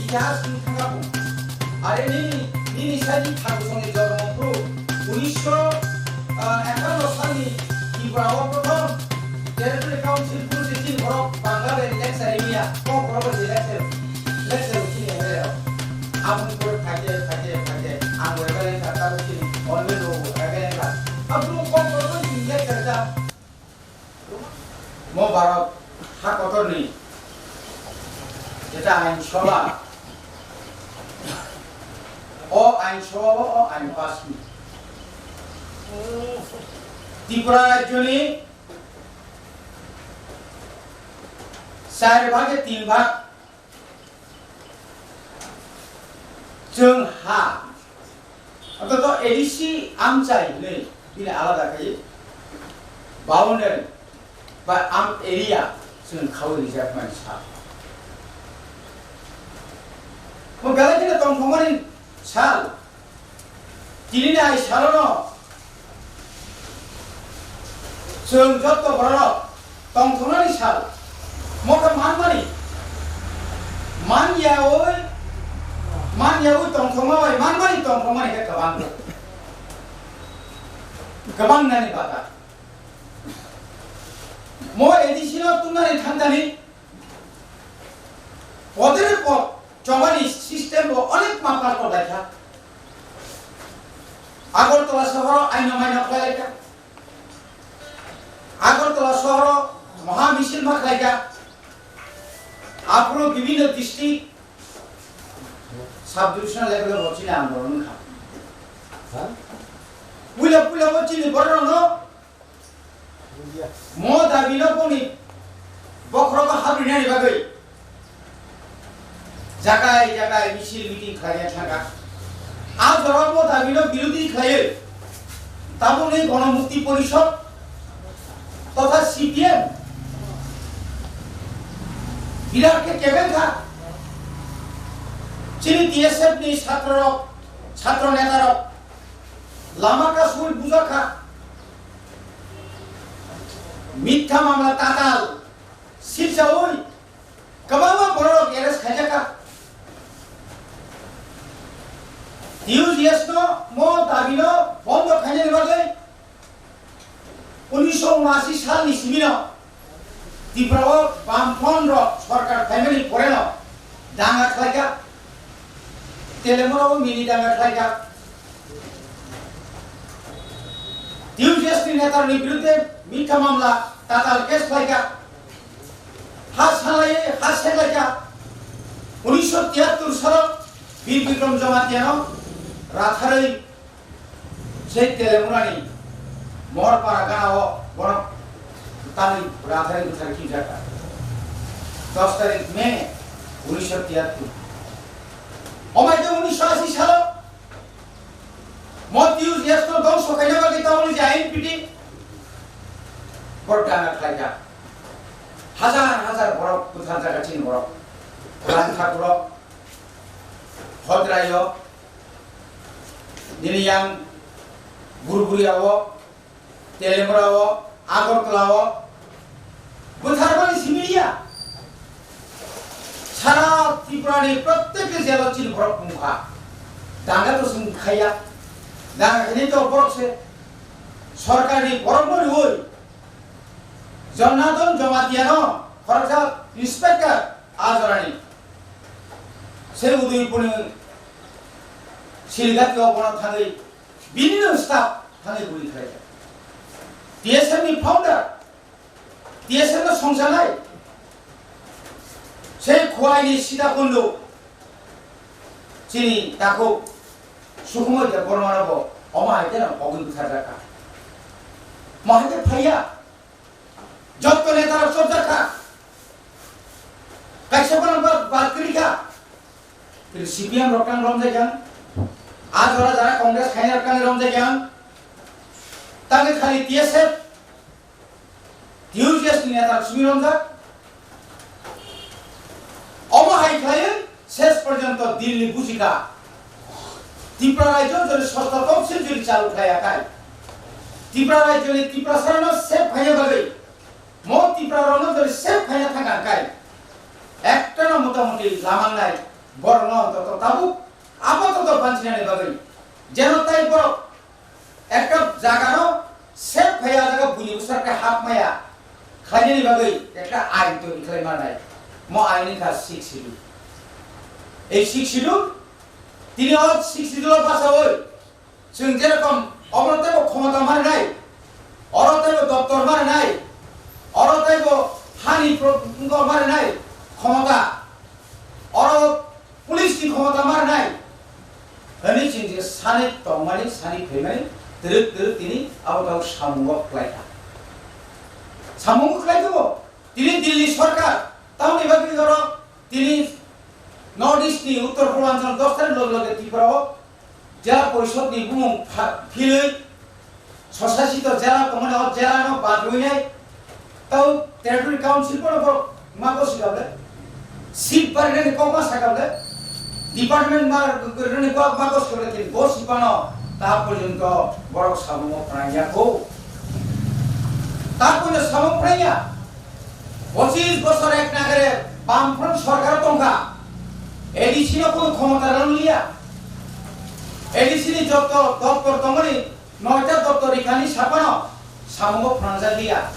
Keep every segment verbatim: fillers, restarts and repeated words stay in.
Itihas wngkha bo. Are nini, nini sadi Thakusongni jormo phuru unisho ekanno salni Tripura o prothom Territory Council phuru se chini borok Bangla bai lecture rwya, kok borok bai se lecture, lecture chini M L A rok. Aboni pore phaide, phaide, phaide, ang bo M L A wngkha, tabuk chini Onil bo M L A wngkha. Aboni kok borok bai chini lecture rwjak. Mo Bharat ha kotorni jeta ain sobha, o ain sobha o ain pass ni Tripura rajyoni char bhage tin bhag chwng ha. Antoto A D C amchai hinwi bini alada khai boundary ba am area chwng khaui rijak mani sal. Mo belai kheno tongthokmani sal. Tinini ai salono chwng jotto bororok tongthoknani sal. Mo khe manmani, man yaui, man yaui tongthokma bai manmani, tongthokmani khe kwbang, kwbang nani bata. Mo A D C no tungnani thangtani, podere pod chobani system bo onek ma par kor laikha. Agartala sohoro aino maino khlai laikha. Agartala sohoro moha misil ma khlaikha. Aphuru bibhinno district, sub divisional level o chini andolon wngkha. Ha? Puila puila bo chini bororokno mo dabi no boni bokhorogo habrinani bagwi jagai jagai misil meeting khlaina thangkha. A jora mo dabi no birodhi khlaiwi tabukni Gonomukti Porishod totha C P M birat khe kebeng kha. Chini T S F ni chhatro rok, chhatro neta rok lama kasui bujakha. Mitha mamla tatal sipsaui kwbangma bororok arrest khaijakha. T U J S no mo dabi no bondo khainani bagwi unisho unasi salni simino Tripura o Bamfront rok sorkar phaimani poreno danga khlaikha. Telemura o mini danga khlaikha. T U J S ni netarokni biruddhe mitha mamla tatal case khlaikha. Ha salai, ha seklaikha. Unisho tiyattor salo Bir Bikram Jamatia no ratharwi sei Telemurani Moharpara gana o bono tangwi ratharwi bwthar khijakha. Dos tarik May unisho tiyattor. Omai khe unisho asi salo mo T U J S no dongso khaina bagwi tabukni je I N P T borok dana khlaijak. Hajar hajar borok bwtharjak chini borok. Langtha borok, Hodraio, nini yang Burburia o, Telemura o, Agartala o, bwtharmani simi ya. Sara Tripura ni prottek jelo chini borok wngkha. Danga to chwng khaiya. Danga khainai to borok se. Sorkar ni borok no riui. Jonnadon Jamatia no khoroksa inspector a jorani. Se Udaipur ni Silgati o bono thangwi bini no staff thangwi guli khlaijak. T S F ni founder, T S F no songsanai. Se Khowai ni Sitakundu chini takhuk Sukhumoi Debbarma no bo omo hai khe no pogwi bwtharjakha. Mo hai khe phaiya. Jotto neta rok chopjak kha. Kaisa bono ba-, bad kwrwi kha. Pero C P M rok tang romjak yang. A jora jara Congress khaina rok tang romjak yang. Tangwi khali T S F, T U J S ni neta rok simi romjak. Omo hai khlaiwi ses porjonto Delhi bujikha. Tripura rajyo jodi sosto topsil jodi chalu khlaiya khai, Tripura rajyoni Tiprasarano sep khaina bagwi, mo Tripura rokno jodi sep khaina thangkha khai, ekta no motamuti lamangnai Borokno ontoto tabuk apato banchinani bagwi jeno tai borok ekta jagano sep phaiya jaga buini bwsarok khe hap maya khlainani bagwi ekta ain toni khlai manai. Mo ain wngkha Sixth Schedule. Ei Sixth Schedule, tini o Sixth Schedule o bachaui chwng jerokom obo teibo khomota marinai, oro teibo doptor marinai, oro teibo hani pro-, wngkha marinai khomota, oro police ni khomota marinai. Hwnwi chwng je sani tongmani, sani phaimani, twrwk twrwk tini abo tau samungo khlaikha. Samungo khlai khe bo tini Delhi sorkar tamoni bagwi oro tini North East ni Uttor Purbanchal dos tarikh loge loge Tripura o Jela Porishod ni bumung pha-, philwi swsasito jela tongmani o jela no badwinai tau Territory Council bono borok ma gosi kable. Seat barinani kok ma sa kable. Department ma rwni kok ma gosi kable, kintu gosi pano ta porjonto borok samungo phrangya kho. Ta porjonto samung phrangya. Pochis bosor ek nagare Bamfront sorkar tongkha. A D C no kono khomota rwliya. A D C ni joto doptor tongmani noita doptor rikhani sapano samungo phrangjak liya.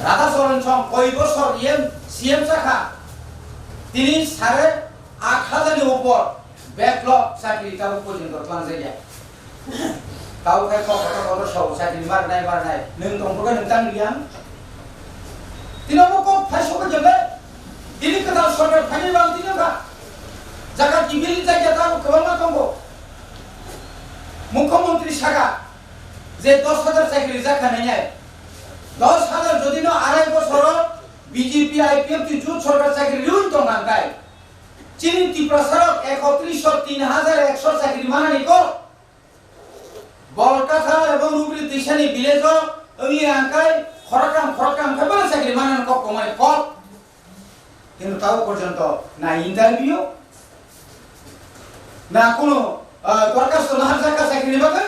Radha Charan Song koi bosor E M, C M sakha. Tini sare aat hajar ni upor backlog chakri tabuk porjonto tlangjak ya. Tau khai kok kotor kotor sabo chakri marnai marnai. Nwng tongkhe nwng tang liya. Tini omo kok phai sokha jembe. Tini kwtal sorkar phaini bang tini kha. Jaga kibil jaga tabo kwbangma tongo. Mukhyamantri saka je dos hajar chakri rijak kha nai nai. Dos hajar jodi no arai bosoro B J P I P F T jut sorkar chakri riwi tong nang kai. Chini Tiprasa rok ekotris tin hajar ekso chakri manani kok. Bolkatha ebong Rubri Twisani village o wngya hwnkhe khoroktham khoroktham khe bono chakri manani kok tongmani kok. Kintu tabo porjonto na interview, na kuno, ah, dorkhasto naharjakha chakrini bagwi.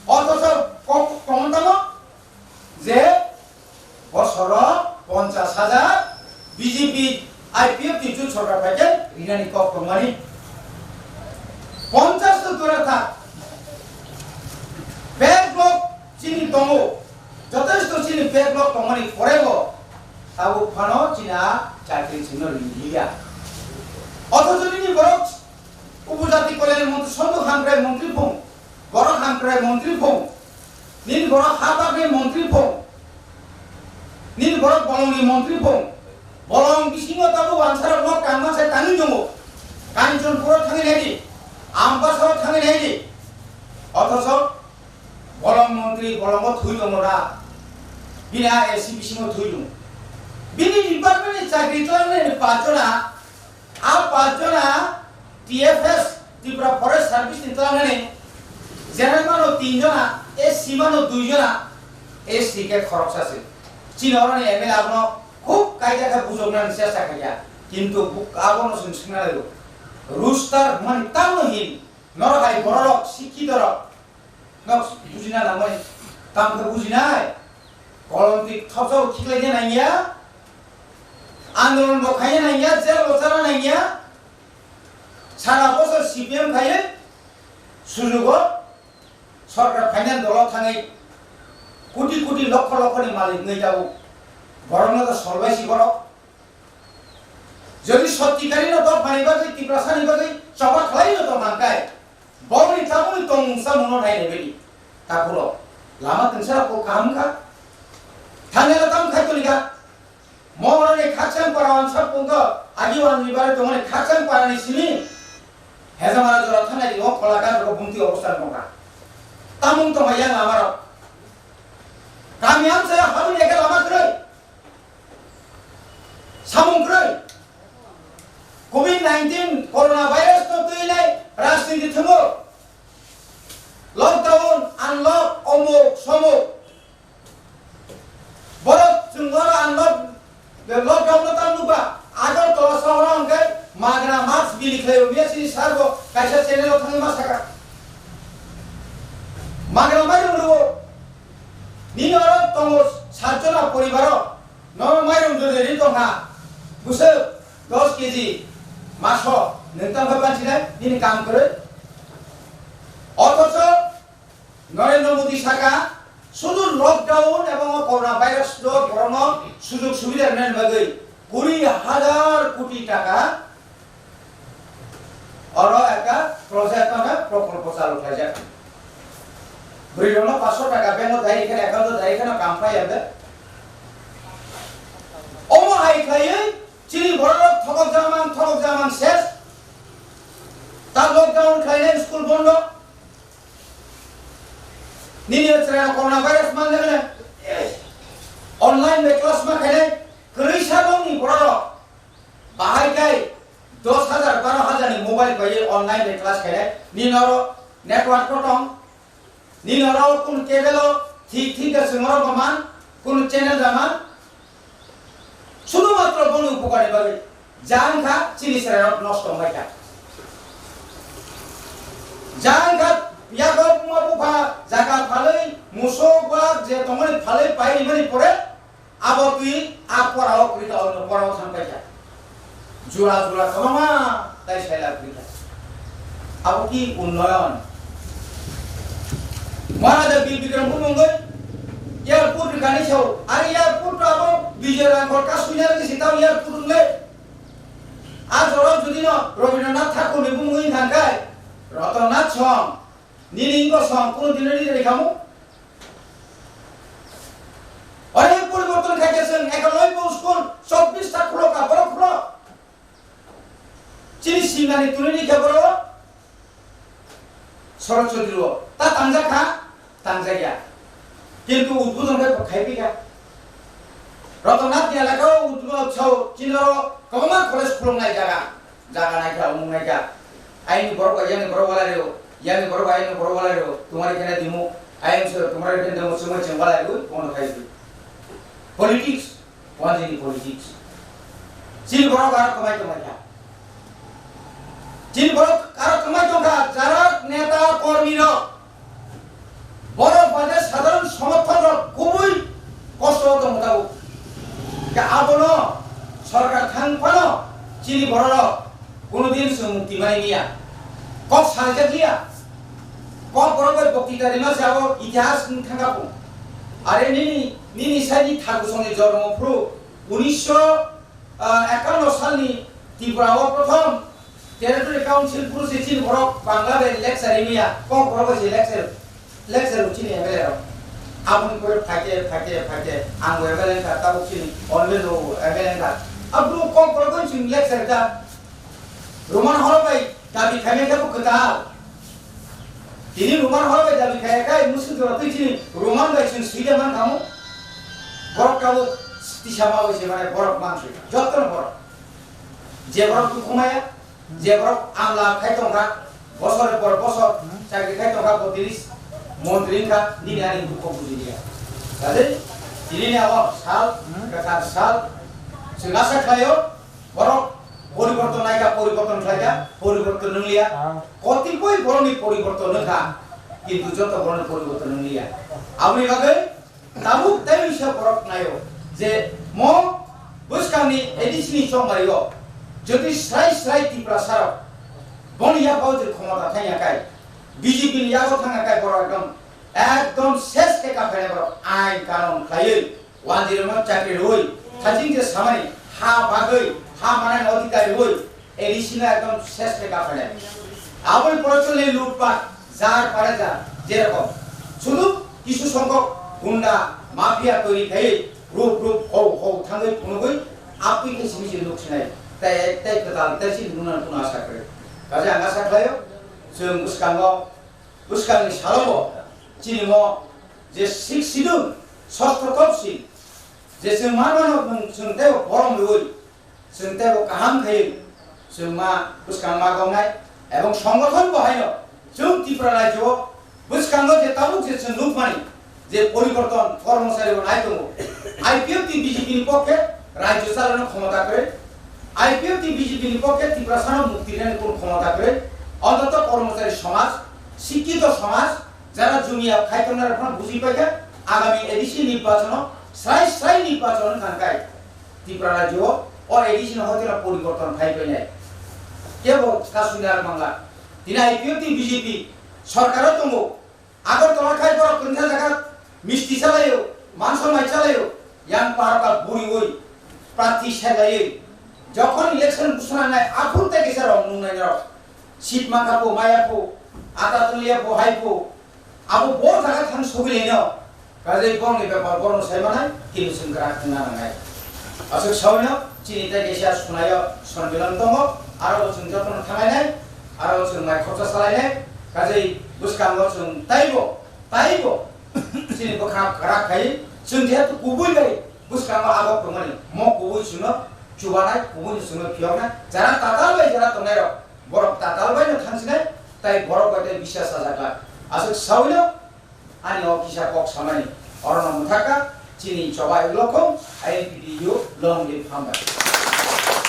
Othocho kok tongmani tamo je bosoro ponchas hajar B J P I P F T jut sorkar phaikhe rinani kok tongmani. Ponchas to dura thak, backlog chini tongo, jotesto chini backlog tongmani porego tabuk phano chini a chakri chwngno rinliya. Othocho nini borok Upojati Kalyan Montri, Sandhu Hamkrai Montri phung, Borok Hamkrai Montri phung, nini borok Habakni Montri phung, nini borok Bolongni Montri phung, Bolong bisingo tabuk wansarok nok tangma sai tangwi tongo, Kanchanpuro thangwi naidi, Ambasao thangwi naidi, othocho Bolong Montri Bolongo thwi tongo da, bini A C bisingo thwi tongo, bini departmentni chakri tlangnai ni pachona. A pachjona T F S, Tripura Forest Service ni tlangnani, general mano tin jona, S C mano dui jona, S T khe khoroksa se. Chini oroni M L A abono khub kaida khe bujoknani chesta khaikha, kintu bu-, abono chwng swngna laio. Rooster hwnmani tamno hin, norok hai bororok, sikkhitorok, Nok bujina nangmani, tamo khe bujinai? Kolomtwi thopsa bo khiklai nangya, andolon bo khaina nangya, jail bo chana nangya. Sara bosor C P M khaiwi sujugo sorkar finance dolo thangwi koti koti lokho lokho ni malik wngwi tabuk. Borokno to solbai si borok. Jodi sotti kari no dophani bagwi, Tiprasani bagwi choba khlai no tong nang kai. Borokni tabukni tongmung chamungno nai rwbaidi. Takhurok, lama twngsa kok kaham wngkha. Thangnaila tamo khai tongkha. Mo oroni khakchang para wansa pungkha, agi wanni bare tongmani khakchang parani simi. Hezamara jora thangnai ringo Kolaka jora bumti obostha tongkha. Tamung tongma yang lamarok. Kami amchaya habini ekhe lama kwrwi. Samung kwrwi. Covid nineteen corona virus no twi nai rajniti thwngo. Lockdown, unlock, omuk, somuk. Borok chwng oro unlock, lockdown no tam nukba. Agartala sohoro hwnkhe magra mask bili khlai rwya chini sar bo kaisa channel o thangwi ma saka. Magra mairum rwo. Nini oro tongo satjona poribaro. Nono mairum jodi ri tongkha, bwswk dos keji, Maso, nwng tamo khe pansinai, nini kam kwrwi. Othocho Narendra Modi saka, sudu lockdown ebong o corona virus do borokno sujog subida rwnani bagwi kuri hajar koti taka oro ekta project ano prokolpo chalu khlaijak. Bwrwi rokno paanch sho taka bank o dai khe, account o dai khe no kam phai ya de. Omo hai khlaiwi chini borok rok thokok jamang, thokok jamang ses. Ta lockdown khlainai, school bondo. Nini chwrai corona virus manjakne. Online bai class ma khainai. Kwrwi sa bongni borok rok. Bahai kai dos hajar, baro hajar ni mobile bai online bai class khainai. Nini oro network ko tong. Nini oro kun cable o thik thik da swngo rok man, kun channel da man. Sudu matro boni upokar ni bagwi. Jang kha chini chwrai rok nosto wngbai kha. Jang kha yago buma bupha jaga phalwi musok ba je tongmani phalwi pai rimani pore. Abo twi a pora o kwrwi kha, ono pora o thang paikha. Jura jura kwbangma tai saila kwrwi kha. Abo ki unnoyon? Maharaja Bir Bikram bumungwi airport rwkani sao, ari airport to abo Bijoy Rangkhol ka suina rwgwi si tamo airport wngle. A jorok jodi no Rabindranath Thakur ni bumungwi thang khai, Ratan Nath song, nini ingo song, kuno dino ni rikhamu? Onek poriborton khaikhe chwng ekanoboi bo school chobbish ta khulokha, borok khulok. Chini simnani tunini khe borok Sorot Chaudhary o ta tangjak kha, tangjak ya. Kintu udbodon khe khai phi kha. Ratan Nath ni elaka o udbodon sao chini oro kwbangma college khuloknai jaga. Jaga naikha, umung naikha. Ayang ni borok bai yang ni borok walai rw, yang ni borok bai ayang ni borok walai rw, tumari khena dimu, ayang se tumari khena dimu, chumai cheng walai rw, kono khai rw. Politics, wanjini politics. Chini borok aro kwmai tongmai kha. Chini borok aro kwmai tongkha, jarak neta kormi rok. Borok baade sadharon somorthok rok kubui kosto o tongmo tabuk. Khe abono sorkar thang phano chini borok rok kuno din chwng mukti mani niya. Kok saljak liya. Kok borok bai boktita rima se abo itihas wng thangkha pung. Are nini, nini saini Thakur songni jormo phuru unisho ekanno salni Tripura o prothom Territory Council phuru se chini borok Bangla bai lecture rimiya, kok borok bai se lecture, lecture rw chini M L A rok. Aboni pore phaikhe, phaikhe, phaikhe, ang bo M L A wngkha, tabuk chini Honorable bo M L A wngkha. Abro kok borok bai chini lecture ta. Roman horo bai dabi khaimai khe bo kwtal. Tini Roman horo bai dabi khaiya khai, musu jora twi chini Roman bai chini suida man khamu. Borok tabuk tisa ma bai se mane borok man sui. Jotto no borok. Je borok dukhu maya, je borok amla khai tongkha, bosor por bosor chakri khai tongkha, bo tini montri wngkha, nini ani dukho buji liya. Kajai, tini ni abo sal, kwthar sal, chwng asa khlaio, borok poriborton naikha, poriborton khlaikha, poriborton wnglia. Kotipoi borokni poriborton wngkha, kintu joto borokni poriborton wnglia. Aboni bagwi tabuk tei wngsa borok naio je mo bwskangni A D C ni chongmario jodi srai srai Tiprasarok boni yapao je khomota thangya kai, B J P ni yago thangya kai borok ekdom, ekdom ses khe kaphainai borok ain kanon khlaiwi wanjirokno chakri rwui thajing je samani ha bagwi ha manani odhikar rwui A D C no ekdom ses khe kaphainai. Aboni pore chole lutpat, jar pare jar, jerokom sudu kisu songkok gunda, mafia toiri khaiwi rup rup hou hou thangwi phunugwi aptwi khe simi se nuk sinai. Tai, tai kwtal, tai chini nuna kuno asa kwrwi. Kaje ang asa khlaio, chwng bwskango, bwskangni salobo chini mo je Sixth Schedule, sosto topsil, je chwng manmano nwng chwng teibo borom rwui, chwng teibo kaham khaiwi chwng ma bwskang ma gongnai, ebong songothon bo haino chwng Tripura rajyo o bwskango je tabuk je chwng nukmani je poriborton kormochari bo nai tongo, I P F T B J P ni pokhe rajyo chalano khomota kwrwi, I P F T B J P ni pokhe Tiprasano mukti rwnani kunu khomota kwrwi, ontoto kormochari somaj, sikkito somaj, jara jumia khai tongnai rok phano buji paikha, agami A D C nirbachono srai srai nirbachon wngkha kai. Tripura rajyo o A D C no hoiteno poriborton khai painai. Kebo kasui nang mangla. Tini I P F T B J P sorkaro tongo. Agartala khai borok kwrwngkha jaga misti chalaio, mansa mai chalaio, yang parka buriwi, prarthi selaiwi. Jokhon election ghosona nai, aphuru tei kisa rok nungnai rok. Seat mankha pho, maya pho, ata tulia pho, hai pho. Abo bo jaga thang sogwi laino. Kajai borokni bepar borokno sai manai, tini chwng kwrak wngna nangnai. Aswk saui no chini tei kaisa sunaio sonmilan tongo, aro bo chwng jotono thanglainai, aro bo chwng mai khoroksa salainai, kajai bwskango chwng taibo, taibo chini bwkha kwrak khai, chwng jehetu kubui bai bwskango agok tongmani, mo kubui chwngno chubanai, kubui no chwngno phiyoknai, jara tatal bai jara tongnairok, borok tatal bai no thangsinai, tai borok bai tai bisya sajakla. Aswk saui no, ani o kisa kok samani, orono mwthakha chini choba ulokhong I N P T U long live hambai.